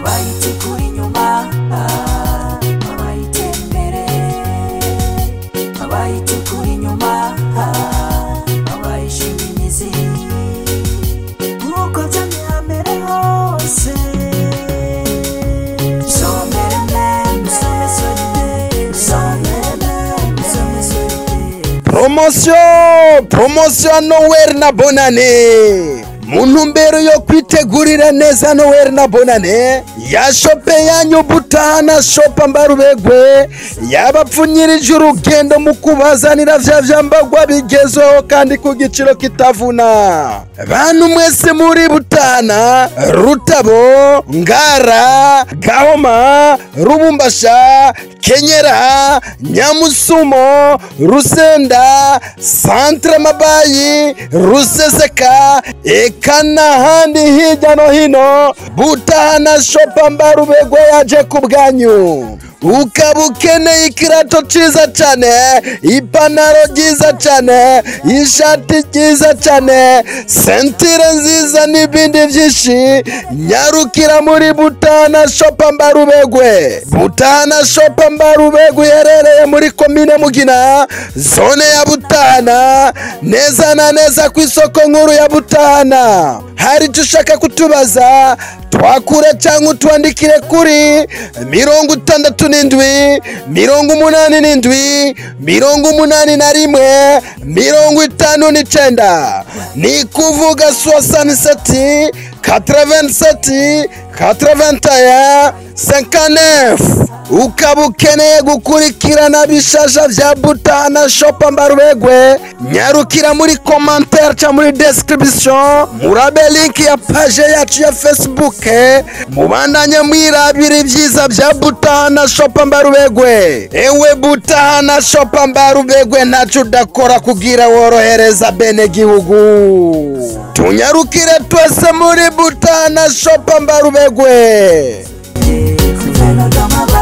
Abayitikura inyuma, abayitembere, abayitikura inyuma, abayishinga imizi nk'uko byamye hambere hose. Somere meme, some solide, somere meme, some solide. Promotion, promotion Noël na Bonane, mu ntumbero yo kwitegurira neza Noël na Bonane ya shop yanyu Butahana Shop Mbarubegwe yabapfunyirije urugendo mu kubazanira vya vyambagwa bigezweho kandi ku giciro kitavuna. Bantu mwese muri Butahana, Rutabo, Ngara, Gahoma, Rubumbasha, Kenyera, Nyamusumo, Rusenda, Centre Mabayi, Ruseseka, eka n'ahandi hirya no hino, Butahana Shop Mbarubegwe yaje ku bwanyu. Ukaba ukeneye ikirato ciza cane, ipantaro ryiza cane, ishati ryiza cane, ceinture nziza n'ibindi vyinshi, nyarukira muri Butahana Shop Mbarubegwe. Butahana Shop Mbarubegwe iherereye muri komine Mugina, zone ya Butahana, neza na neza ku isoko nkuru ya Butahana. Hari icyo ushaka kutubaza, twakure cyangwa utwandikire kuri 67 87 81 59, ni kuvuga 67 87 81 59. Ukaba ukeneye gukurikirana bishasha vya Butahana Shop Mbarubegwe, nyarukira muri commentaire cyangwa muri description, murabe link ya page yacu ya Facebook, mubandanye mwirabira ibyiza vya Butahana Shop Mbarubegwe. Ewe Butahana Shop Mbarubegwe, ntaco udakora kugira worohereza bene gihugu. Tunyarukire twese muri Butahana Shop Mbarubegwe. Kuvena kama.